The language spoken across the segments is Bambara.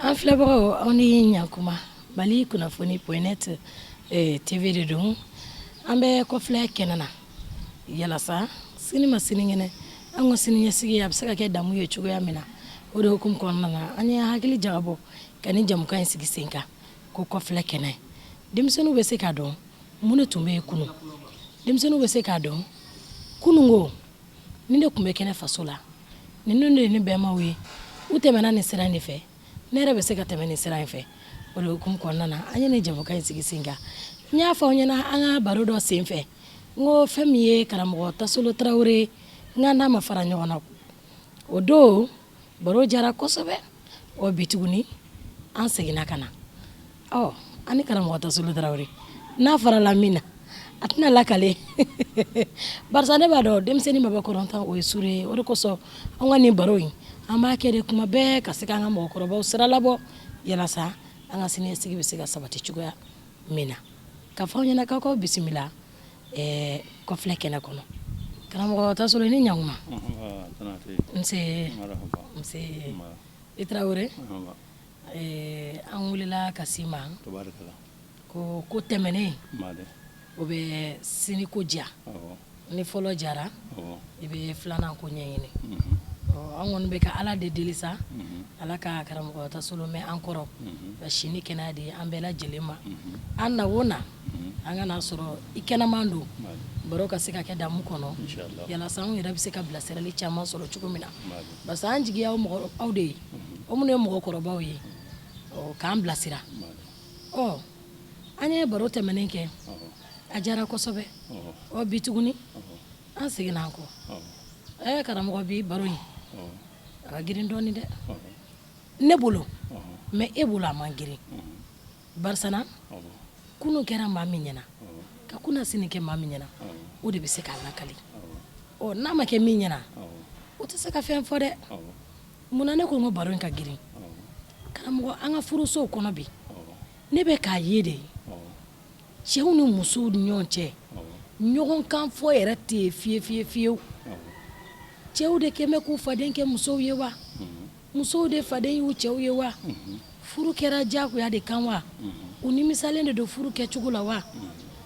An filɛbagaw, aw ni ɲankuma. Mali kunnafoni.net TV de don. An bɛ kɔfilɛ kɛnɛ na yalasa sini ma sinikɛnɛ, an ka siniɲɛsigi a bɛ se ka kɛ damu ye cogoya min na. O de hukumu kɔnɔna na, an ye hakili jagabɔ ka ni jamukan in sigi sen kan ko kɔfilɛ kɛnɛ. Denmisɛnninw bɛ se k'a dɔn mun de tun bɛ yen kunun. Denmisɛnninw bɛ se k'a dɔn kunun ko nin de tun bɛ kɛnɛ faso la, ninnu de ye ne bɛnbaw ye, u tɛmɛna nin sira in de fɛ, ne yɛrɛ bɛ se ka tɛmɛ nin sira in fɛ. O de hukumu kɔnɔna na, an ye nin jamukan in sigi sen kan. N y'a fɔ aw ɲɛna an ka baro dɔ sen fɛ, n ko fɛn min ye karamɔgɔ Tasolo Tarawele, n ka n'a ma fara ɲɔgɔn na, o don baro jara kosɛbɛ. Ɔ bi tuguni an seginna ka na. Ɔ an ni karamɔgɔ Tasolo Tarawele n'a farala min na, a tɛna lakale, barisa ne b'a dɔn denmisɛnnin ma bɔ kɔrɔntan, o ye sure ye. O de kosɔn an ka nin baro in, an b'a kɛ de kuma bɛɛ ka se k'an ka mɔgɔkɔrɔbaw sira labɔ yalasa an ka siniɲɛsigi bɛ se ka sabati cogoya min na. Ka fɔ aw ɲɛna k'aw k'aw bisimila kɔfilɛ kɛnɛ kɔnɔ. Karamɔgɔ Tasolo, i ni ɲankuma. Nse, nse. I Tarawele. An wulila ka s'i ma ko ko tɛmɛnen o bɛ sini ko diya. Ni fɔlɔ jara, i bɛ filanan ko ɲɛɲini. An kɔni bɛ ka Ala de deli sa, Ala ka karamɔgɔ Tasolo mɛn an kɔrɔ ka si ni kɛnɛya di an bɛɛ lajɛlen ma. An na o na, an ka n'a sɔrɔ i kɛnɛman don, baro ka se ka kɛ damu kɔnɔ yalasa anw yɛrɛ bɛ se ka bilasirali caman sɔrɔ cogo min na, parce que an jigi y'aw mɔgɔ aw de ye, o minnu ye mɔgɔkɔrɔbaw ye, k'an bilasira. Ɔ an ye baro tɛmɛnen kɛ, a jara kosɛbɛ. Ɔ bi tuguni an seginna an kɔ. Ɛ karamɔgɔ, bi baro in a ka girin dɔɔnin dɛ ne bolo, mais e bolo a man girin, barisa kunun kɛra maa min ɲɛna ka kunna sini kɛ maa min ɲɛna, o de bɛ se k'a lakali. Ɔ n'a ma kɛ min ɲɛna, o tɛ se ka fɛn fɔ dɛ. Munna ne ko n ko baro in ka girin? Karamɔgɔ, an ka furusow kɔnɔ bi, ne bɛ k'a ye de, cɛw ni musow ni ɲɔgɔn cɛ, ɲɔgɔn kan fɔ yɛrɛ tɛ yen fiye fiye fiyewu. Cɛw de kɛn bɛ k'u faden kɛ musow ye wa, musow de faden y'u cɛw ye wa? Furu kɛra diyagoya de kan wa? U nimisalen de don furu kɛcogo la wa?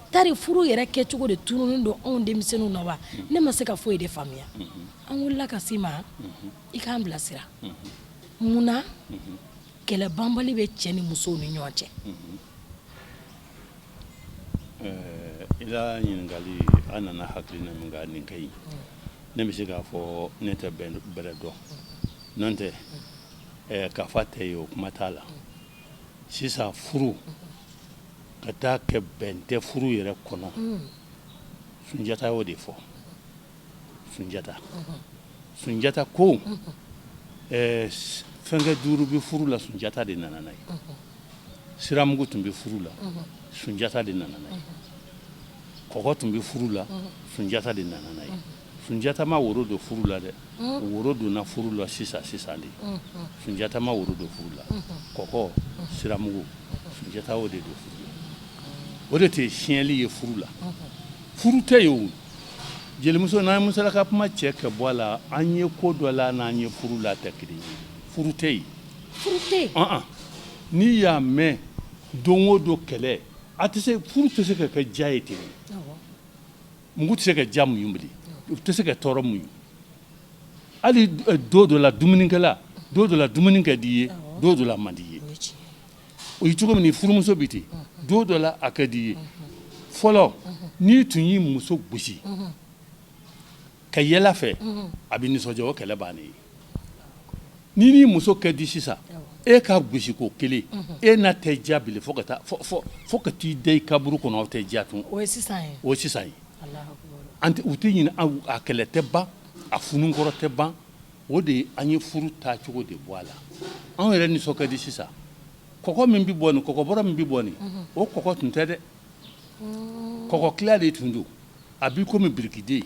Tari furu yɛrɛ kɛcogo de tununnen don anw denmisɛnninw na wa? Ne ma se ka foyi de faamuya. An wulila ka s'i ma i k'an bilasira. Mun na kɛlɛ banbali bɛ cɛ ni musow ni ɲɔgɔn cɛ? I la ɲininkali, a nana hakilina min kan, nin ka ɲi. Ne bɛ se k'a fɔ ne tɛ bɛrɛ dɔn, n'o tɛ kafa tɛ yen, o kuma t'a la. Sisan furu ka taa kɛ bɛn tɛ furu yɛrɛ kɔnɔ. Sunjata y'o de fɔ. Sunjata, Sunjata ko fɛnkɛ duuru bɛ furu la, Sunjata de nana n'a ye. Siramugu tun bɛ furu la, Sunjata de nana n'a ye. Kɔgɔ tun bɛ furu la, Sunjata de nana n'a ye. Sunjata ma woro don furu la dɛ, woro donna furu la sisan sisan de. Sunjata ma woro don furu la. Kɔgɔ, siramugu, Sunjata y'o de don furu la. O de tɛ siɲɛli ye furu la. Furu tɛ yen o. Jelimuso, n'an ye musalaka kuma cɛ ka bɔ a la, an ye ko dɔ la n'an ye furu la tɛ kelen ye. Furu tɛ yen. Furu tɛ yen. N'i y'a mɛn don o don kɛlɛ, a tɛ se, furu tɛ se ka kɛ diya ye ten. Mugu tɛ se ka diya muɲu bilen, u tɛ se ka tɔɔrɔ muɲu. Hali don dɔ la dumunikɛla, don dɔ la dumuni ka di i ye, don dɔ la man di i ye. O ye cogo min, furumuso bɛ ten, don dɔ la a ka di i ye. Fɔlɔ, n'i tun y'i muso gosi ka yɛlɛ a fɛ, a bɛ nisɔndiya, o kɛlɛ bannen ye. N'i n'i muso ka di sisan, e ka gosi ko kelen, e n'a tɛ diya bilen fo ka taa fo ka t'i da i kaburu kɔnɔ, aw tɛ diya tun. O ye sisan ye. O ye sisan ye. U tɛ ɲinɛ, a kɛlɛ tɛ ban, a fununkɔrɔ tɛ ban. O de ye an ye furu taacogo de bɔ a la. Anw yɛrɛ nisɔn ka di sisan. Kɔgɔ min bɛ bɔ nin, kɔgɔbɔrɔ min bɛ bɔ nin, o kɔgɔ tun tɛ dɛ. Kɔgɔ tila de tun don, a b'i komi birikiden.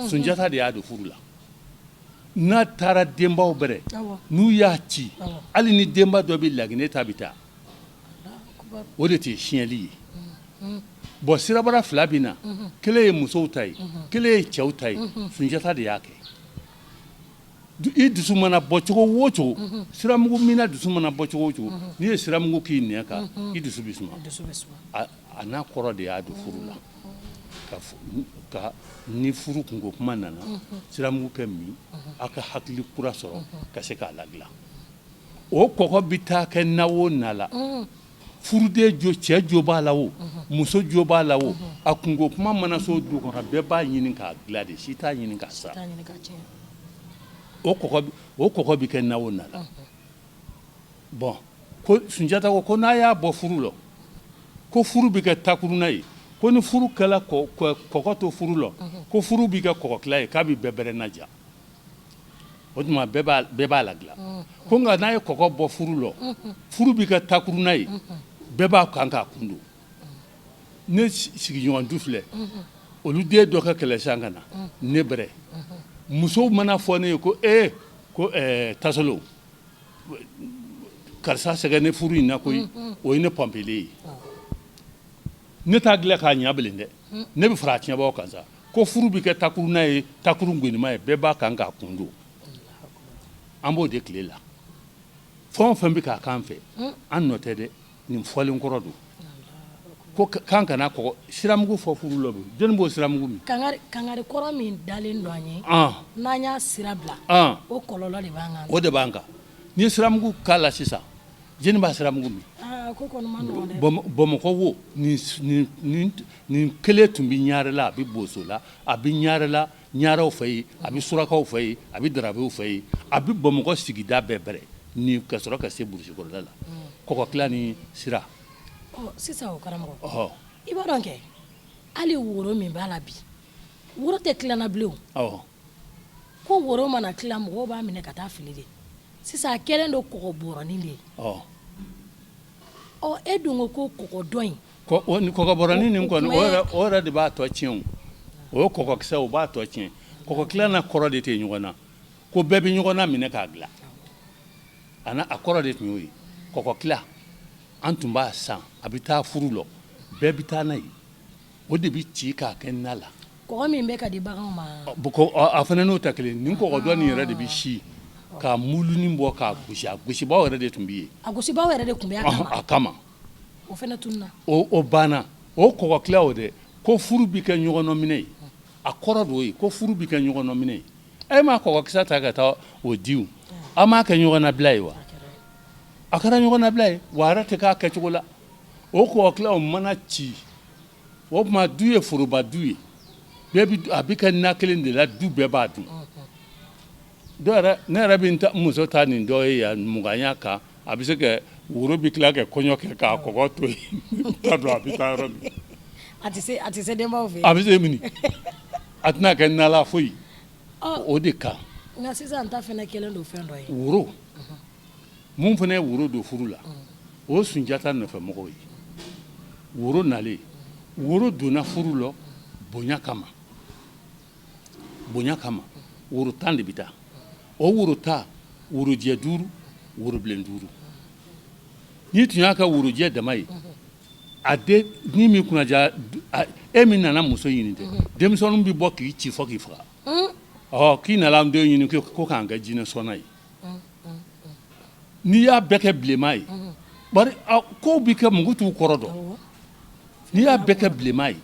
Sunjata de y'a don furu la. N'a taara denbaw bɛrɛ, n'u y'a ci, hali ni denba dɔ bɛ Laginɛ ta bɛ taa, o de tɛ siɲɛli ye. Bon, sirabara fila bɛ na, kelen ye musow ta ye, kelen ye cɛw ta ye. Sunjata de y'a kɛ. I dusu mana bɔ cogo o cogo, siramugu minna dusu mana bɔ cogo o cogo, n'i ye siramugu k'i nɛn kan, i dusu bɛ suma. A n'a kɔrɔ de y'a don furu la ka ni furu kunko kuma nana, siramugu kɛ min, aw ka hakili kura sɔrɔ ka se k'a ladilan. O kɔgɔ bɛ taa kɛ na o na la, furuden jo, cɛ jo b'a la o, muso jo b'a la o, a kunko kuma mana so du kɔnɔ, bɛɛ b'a ɲini k'a dilan de, si t'a ɲini k'a sa. O kɔgɔ bɛ kɛ na o na la. Bon, ko Sunjata ko n'a y'a bɔ furu la, ko furu bɛ kɛ takurunna ye, ko ni furu kɛla kɔgɔ to furu la, ko furu bɛ kɛ kɔgɔtila ye, k'a bɛ bɛɛ bɛrɛ na ja. O tuma bɛɛ b'a ladilan. Ko nka n'a ye kɔgɔ bɔ furu la, furu bɛ kɛ takurunna ye, bɛɛ b'a kan k'a kun don. Ne sigiɲɔgɔn du filɛ, olu den dɔ ka kɛlɛ san ka na ne bɛrɛ, musow mana fɔ ne ye ko ee, ko Tasolo, karisa sɛgɛn ne furu in na koyi, o ye ne pɔnpelen ye. Ne t'a dilan k'a ɲɛ bilen dɛ, ne bɛ fara a tiɲɛbaw kan sa. Ko furu bɛ kɛ takurunna ye, takurun gwenima ye, bɛɛ b'a kan k'a kun don. An b'o de tile la. Fɛn o fɛn bɛ k'a kan fɛ, an nɔ tɛ dɛ, nin fɔlen kɔrɔ don. Ko kan kana kɔgɔ siramugu fɔ furu la, jɔnni b'o siramugu min? Kangari kɔrɔ min dalen don an ye, n'an y'a sira bila, o kɔlɔlɔ de b'an kan. O de b'an kan. N'i ye siramugu k'a la sisan, jɔnni b'a siramugu min? Bamakɔ wo, nin kelen tun bɛ Ɲare la, a bɛ Boso la, a bɛ Ɲare la, Ɲarew fɛ yen, a bɛ Surakaw fɛ yen, a bɛ Darabew fɛ yen, a bɛ Bamakɔ sigida bɛɛ bɛrɛ ni ka sɔrɔ ka se burusi kɔnɔna la, kɔgɔtila ni sira. Sisan o karamɔgɔ, i b'a dɔn kɛ, hali woro min b'a la bi, woro tɛ tilanna bilen. Ko woro mana tila, mɔgɔw b'a minɛ ka taa fili de. Sisan a kɛlen don kɔgɔ bɔrɔnin de ye. Ɔ, e dun ko ko kɔgɔ dɔ in, ni kɔgɔ bɔrɔnin nin kɔni, o yɛrɛ de b'a tɔ tiɲɛ. O ye kɔgɔkisɛ, o b'a tɔ tiɲɛ. Kɔgɔ n'a kɔrɔ de tɛ ɲɔgɔn na, ko bɛɛ bɛ ɲɔgɔn na minɛ k'a dilan. A kɔrɔ de tun y'o ye. Kɔgɔ tila, an tun b'a san, a bɛ taa furu la, bɛɛ bɛ taa n'a ye, o de bɛ ci k'a kɛ na la. Kɔgɔ min bɛ ka di baganw ma. A fana n'o tɛ kelen. Nin kɔgɔ dɔ nin yɛrɛ de bɛ si ka mulunin bɔ k'a gosi. A gosibaw yɛrɛ de tun bɛ yen. A gosibaw yɛrɛ de tun bɛ a kama. O fana tununna. O banna. O kɔgɔ tila o dɛ, ko furu bɛ kɛ ɲɔgɔnnɔminɛ ye. A kɔrɔ d'o ye, ko furu bɛ kɛ ɲɔgɔnnɔminɛ ye. E m'a kɔgɔkisɛ ta ka taa o di, an m'a kɛ ɲɔgɔnnabila ye wa? A kɛra ɲɔgɔnnabila ye wa, a yɛrɛ tɛ k'a kɛcogo la. O kɔgɔ tila o mana ci, o tuma du ye foroba du ye, bɛɛ a bɛ kɛ na kelen de la, du bɛɛ b'a dun. Dɔw yɛrɛ, ne yɛrɛ bɛ n muso ta nin dɔ ye yan muganya kan, a bɛ se ka woro bɛ tila ka kɔɲɔ kɛ k'a kɔgɔ to yen, t'a dɔn a bɛ taa yɔrɔ min. A tɛ se denbaw fɛ. A bɛ se min, a tɛna kɛ na la foyi o de kan. Nka sisan ta fana kɛlen don fɛn dɔ ye. Woro mun fana ye woro don furu la, o Sunjata nɔfɛ mɔgɔw ye. Woro nalen, woro donna furu la bonya kama, bonya kama. Woro 10 de bɛ taa. O woro 10, worojɛ 5, worobilen 5. N'i tun y'a kɛ worojɛ dama ye, a den ni min kunnaja, e min nana muso ɲini dɛ, denmisɛnninw bɛ bɔ k'i ci fɔ k'i faga. Ɔ, k'i nana an den ɲini ko k'an kɛ jinɛ sɔnna ye. N'i y'a bɛɛ kɛ bilenman ye, bari kow bɛ kɛ, mugu t'u kɔrɔ dɔn. N'i y'a bɛɛ kɛ bilenman ye,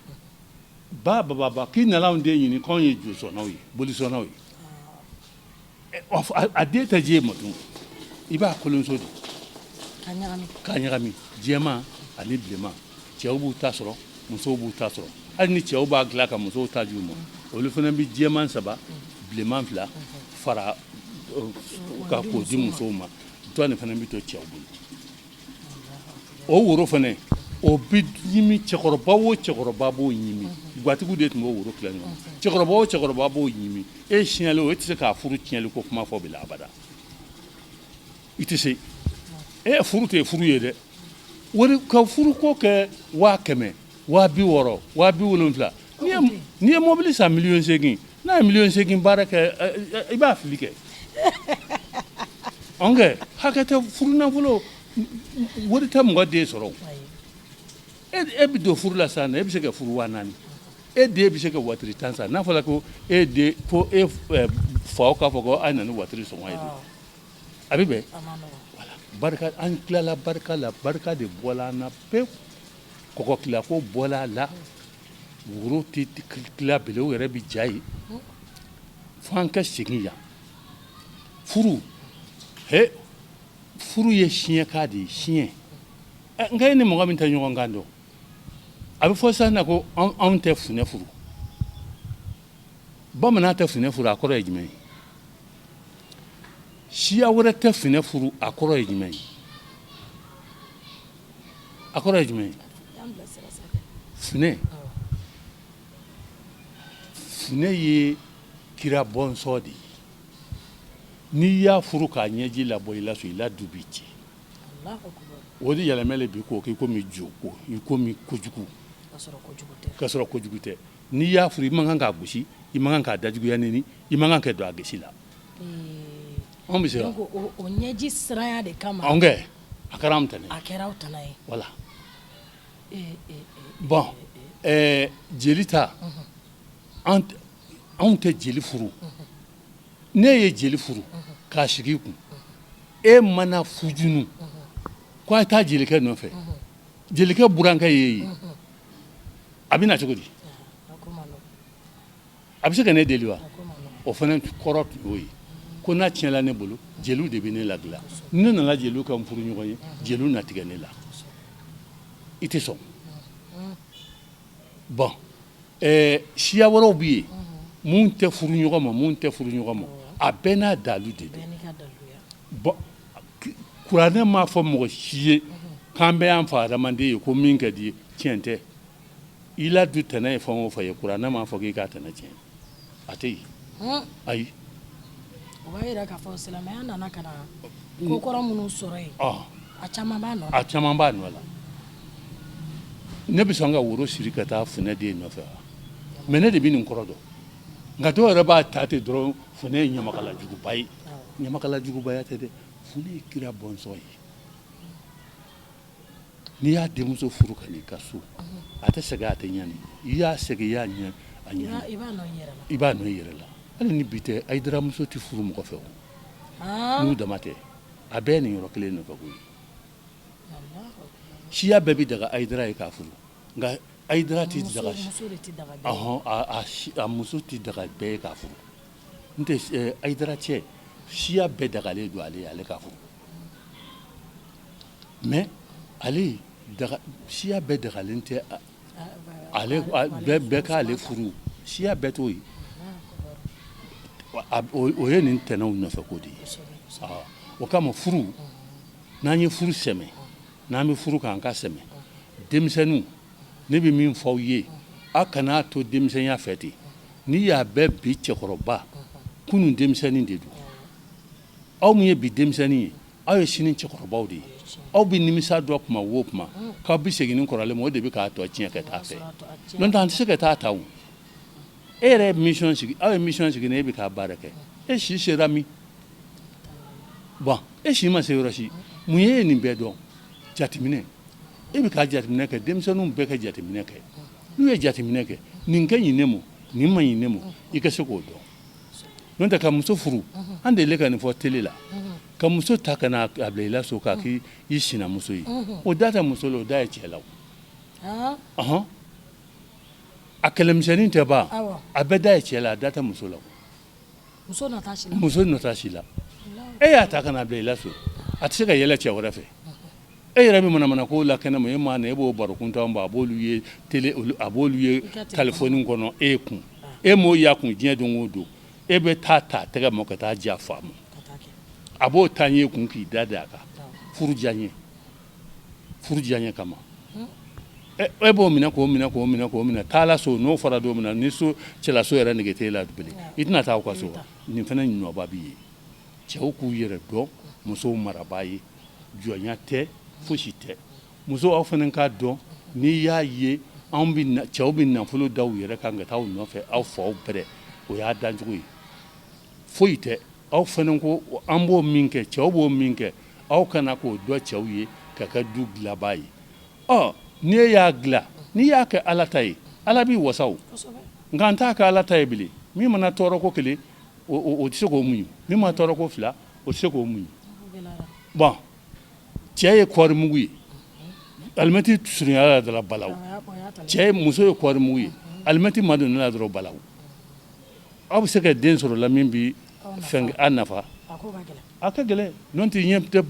ba baba k'i nana an den ɲini k'anw ye josɔnnaw ye, bolisɔnnaw ye, a den tɛ diɲɛ ma tun. I b'a kolonso de k'a ɲagami, jɛman ani bilenman. Cɛw b'u ta sɔrɔ, musow b'u ta sɔrɔ. Hali ni cɛw b'a dilan ka musow ta di u ma, olu fana bɛ jɛman 3, bilenman 2 fara ka k'o di musow ma. Dɔ nin fana bɛ to cɛw bolo. O woro fana, o bɛ ɲimi. Cɛkɔrɔba o cɛkɔrɔba b'o ɲimi. Gatigiw de tun b'o woro tila ɲɔgɔn. Cɛkɔrɔba o cɛkɔrɔba b'o ɲimi. E siɲɛlen o, e tɛ se k'a furu tiɲɛli ko kuma fɔ bila abada, i tɛ se. E furu tɛ furu ye dɛ. Wari ka furu ko kɛ 100 000, 60 000, 70 000. N'i ye mobili san miliyɔn 8, n'a ye miliyɔn 8 baara kɛ, i b'a fili kɛ. Ɔn kɛ hakɛ tɛ furu nafolo, wari tɛ mɔgɔ den sɔrɔ. E bɛ don furu la sisan, e bɛ se ka furu 4000, e den bɛ se ka voiture 10 san. N'a fɔra ko e den ko e faw k'a fɔ ko a ye na ni watiri sɔngɔ ye, a bɛ bɛn. Voilà, barika, an tilala barika la, barika de bɔla an na pewu. Kɔgɔ tilako bɔla a la, woro tɛ tila bilen, o yɛrɛ bɛ ja ye. Fo an ka segin yan. Furu, he, furu ye siɲɛkan de ye, siɲɛ. Nka e ni mɔgɔ min tɛ ɲɔgɔn kan dɔn, a bɛ fɔ sisan na ko anw tɛ funɛ furu, bamanan tɛ funɛ furu, a kɔrɔ ye jumɛn ye? Siya wɛrɛ tɛ funɛ furu, a kɔrɔ ye jumɛn ye? A kɔrɔ ye jumɛn ye? Funɛ, funɛ ye kira bɔnsɔn de ye. N'i y'a furu k'a ɲɛji labɔ i la so, i la du b'i ci. O de yɛlɛmɛ bi k'o kɛ komi jo ko, i komi kojugu, k'a sɔrɔ kojugu tɛ. N'i y'a furu, i man kan k'a gosi, i man kan k'a dajuguya neni, i man kan ka don a gasi la. Anw bɛ se o ɲɛji siranya de kama. Anw kɛ a kɛra anw tana ye, a kɛra aw tana ye. Voilà. Bon, jeli ta, anw tɛ jeli furu. Ne ye jeli furu k'a sigi i kun, e mana fujunu ko a ye taa jelikɛ nɔfɛ, jelikɛ burankɛ ye ye, a bɛ na cogo di? A bɛ se ka ne deli wa? O fana kɔrɔ tun y'o ye ko n'a tiɲɛla ne bolo, jeliw de bɛ ne ladilan. Ni ne nana jeliw ka n furu ɲɔgɔn ye, jeliw na tigɛ ne la, i tɛ sɔn. Bon, siya wɛrɛw bɛ yen mun tɛ furu ɲɔgɔn ma, mun tɛ furu ɲɔgɔn ma, a bɛɛ n'a dalu de don. Bon, kuranɛ m'a fɔ mɔgɔ si ye k'an bɛɛ y'an fa adamaden ye, ko min ka di ye tiɲɛ tɛ. I la du tɛnɛ ye fɛn o fɛn ye, kuranɛ m'a fɔ k'i k'a tɛnɛ tiɲɛ, a tɛ yen, ayi. O b'a jira k'a fɔ silamɛya nana ka na ko kɔrɔ minnu sɔrɔ yen, a caman b'a nɔ la. A caman b'a nɔ la. Ne bɛ sɔn ka woro siri ka taa funɛ den nɔfɛ wa? Mais ne de bɛ nin kɔrɔ dɔn. Nka dɔw yɛrɛ b'a ta ten dɔrɔn, funɛ ye ɲamakalajuguba ye. Ɲamakalajugubaya tɛ dɛ, funɛ ye kira bɔnsɔn ye. N'i y'a denmuso furu ka n'i ka so, a tɛ sɛgɛn, a tɛ ɲani. I y'a sɛgɛn, i y'a ɲɛ, a ɲani, i b'a nɔ i yɛrɛ la. Hali ni bi tɛ, ayidaramuso tɛ furu mɔgɔ fɛ o, n'u dama tɛ, a bɛɛ nin yɔrɔ kelen nɔfɛ ko ye. Siya bɛɛ bɛ daga ayidara ye k'a furu, nka ayidara tɛ daga, a muso tɛ daga bɛɛ ye k'a furu. N tɛ ayidara cɛ, siya bɛɛ dagalen don ale ye, ale k'a furu. Mais ale siya bɛɛ dagalen tɛ ale bɛɛ k'ale furu, siya bɛɛ t'o ye. O ye nin tɛnɛw nɔfɛ ko de ye. O kama furu, n'an ye furu sɛmɛ, n'an bɛ furu k'an ka sɛmɛ denmisɛnninw, ne bɛ min fɔ aw ye, aw kan'a to denmisɛnya fɛ ten. N'i y'a bɛɛ bi cɛkɔrɔba, kunun denmisɛnnin de don. Aw min ye bi denmisɛnnin ye, aw ye sini cɛkɔrɔbaw de ye. Aw bɛ nimisa dɔ kuma o kuma k'aw bɛ segin ni kɔrɔlen ma, o de bɛ k'a tɔ tiɲɛ ka taa fɛ. N'o tɛ an tɛ se ka taa ta o. E yɛrɛ ye mission sigi, aw ye mission sigi, ne e bɛ k'a baara kɛ, e si sera min? Bon, e si ma se yɔrɔ si. Mun ye nin bɛɛ dɔn? Jateminɛ. E bɛ ka jateminɛ kɛ, denmisɛnninw bɛɛ ka jateminɛ kɛ. N'u ye jateminɛ kɛ, nin ka ɲi ne ma, nin man ɲi ne ma, i ka se k'o dɔn. N'o tɛ ka muso furu, an deli ka nin fɔ télé la, ka muso ta ka na a bila i la so k'a k'i sinamuso ye, o da tɛ muso la, o da ye cɛ la. Ɔhɔn, a kɛlɛmisɛnnin tɛ ban, a bɛɛ da ye cɛ la, a da tɛ muso la. Muso nɔ t'a si la. E y'a ta ka na bila i la so, a tɛ se ka yɛlɛ cɛ wɛrɛ fɛ. E yɛrɛ bɛ manamana ko la kɛnɛ ma, e ma na, e b'o barokuntan bɔ, a b'olu ye télé, a b'olu ye téléphone kɔnɔ e kun, e m'o y'a kun diɲɛ don o don. E bɛ taa ta tɛgɛ ma ka taa diya fa ma, a b'o ta ɲɛ kun k'i da da a kan furu diya furu diya kama. E b'o minɛ k'o minɛ k'o minɛ k'o minɛ, taa la so. N'o fɔra don min na, ni so cɛlaso yɛrɛ nege t'e la bilen, i tɛna taa aw ka so. Nin fana ɲɔba b'i ye. Cɛw k'u yɛrɛ dɔn, musow marabaa ye, jɔnya tɛ, fosi tɛ. Muso, aw fana k'a dɔn, n'i y'a ye anw bɛ cɛw bɛ nafolo da u yɛrɛ kan ka taa aw nɔfɛ, aw faw bɛrɛ, o y'a dancogo ye, foyi tɛ. Aw fana ko an b'o min kɛ, cɛw b'o min kɛ, aw kana k'o dɔn cɛw ye ka kɛ du dilanbaa ye. Ɔ, n'i e y'a dilan, n'i y'a kɛ Ala ta ye, Ala b'i wasa o. Nka an t'a kɛ Ala ta ye bilen. Min mana tɔɔrɔ ko kelen o tɛ se k'o muɲu. Min ma tɔɔrɔ ko fila, o tɛ se k'o muɲu. Bon, cɛ ye kɔɔri mugu ye, alimɛti surunyala la dɔrɔn balawu. Cɛ muso ye kɔɔri mugu ye, alimɛti madonnen la dɔrɔn balawu. Aw bɛ se ka den sɔrɔ la min bɛ fɛn a nafa, a ka gɛlɛn. N'o tɛ ɲɛ tɛ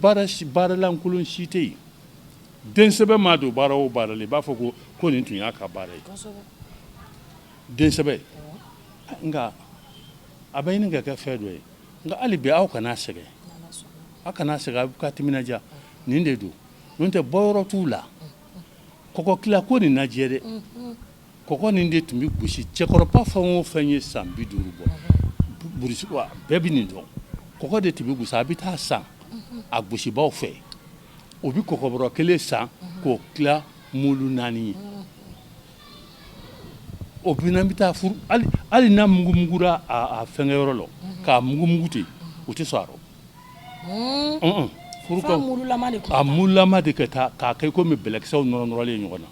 baaralankolon si tɛ yen. Den sɛbɛ maa don baara o baara la, i b'a fɔ ko nin tun y'a ka baara ye, den sɛbɛ. Nka a bɛ ɲini ka kɛ fɛn dɔ ye. Nka hali bi, aw kana sɛgɛn, aw kana sɛgɛn, aw ka timinadiya. Nin de don, n'o tɛ bɔyɔrɔ t'u la. Kɔgɔ tila ko nin lajɛ dɛ. Kɔgɔ nin de tun bɛ gosi. Cɛkɔrɔba fɛn o fɛn ye san 50 bɔ burusi, bɛɛ bɛ nin dɔn. Kɔgɔ de tun bɛ gosi. A bɛ taa san a gosibaw fɛ, o bɛ kɔgɔbɔrɔ kelen san k'o tila mulu naani ye. O bɛ bɛ taa furu. Hali n'a mugumugura a fɛnkɛyɔrɔ la k'a mugumugu ten, u tɛ sɔn a rɔ. Furu a mulama de ka taa k'a kɛ komi bɛlɛkisɛw nɔrɔ nɔrɔlen ɲɔgɔn na.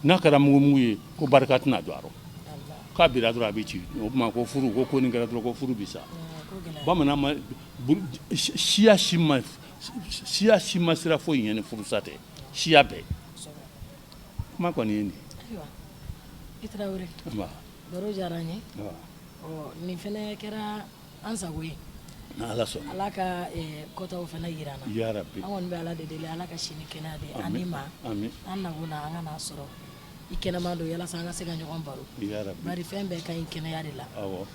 N'a kɛra mugumugu ye, ko barika tɛna don a rɔ. K'a bira dɔrɔn, a bɛ ci. O tuma ko furu ko nin kɛra dɔrɔn, ko furu bɛ sa. Bamanan ma siya si ma, siya si ma sira foyi ɲɛ ni furusa tɛ, siya bɛɛ. Kuma kɔni ye nin. Ayiwa, i Tarawele, baro diyara an ye. Nin fana kɛra an sago ye. Ala sɔnna. Ala ka kɔtaw fana jira an na. Yarabi. An kɔni bɛ Ala de deli, Ala ka si ni kɛnɛya di an ni ma. Amin. An nakun na, an ka n'a sɔrɔ i kɛnɛma don, yalasa an ka se ka ɲɔgɔn baro. Yarabi. Bari fɛn bɛɛ ka ɲi kɛnɛya de la. Awɔ.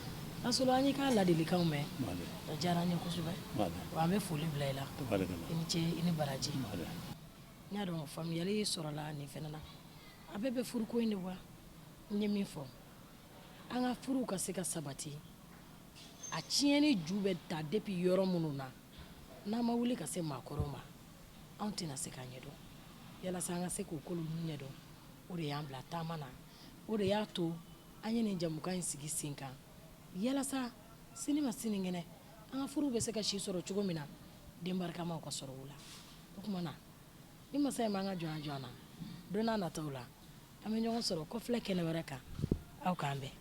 Lasolo, an y'i ka ladilikanw mɛn. A diyara an ye kosɛbɛ. Wa an bɛ foli bila i la. Tabarikala. I ni ce, i ni baraji. N y'a dɔn faamuyali sɔrɔla nin fana na. A bɛɛ bɛ furuko in de wa. N ye min fɔ, an ka furuw ka se ka sabati, a tiɲɛni ju bɛ ta depuis yɔrɔ minnu na, n'an ma wuli ka se maakɔrɔw ma, anw tɛna se k'a ɲɛdɔn. Yalasa an ka se k'o ko ninnu ɲɛdɔn, o de y'an bila taama na, o de y'a to an ye nin jamukan in sigi sen kan, yalasa sini ma sinikɛnɛ, an ka furuw bɛ se ka si sɔrɔ cogo min na, den barikamaw ka sɔrɔ o la. O tuma na, ni masa in b'an ka jɔnya jɔ an na, don n'a nataw la, an bɛ ɲɔgɔn sɔrɔ kɔfilɛ kɛnɛ wɛrɛ kan. Aw k'an bɛn.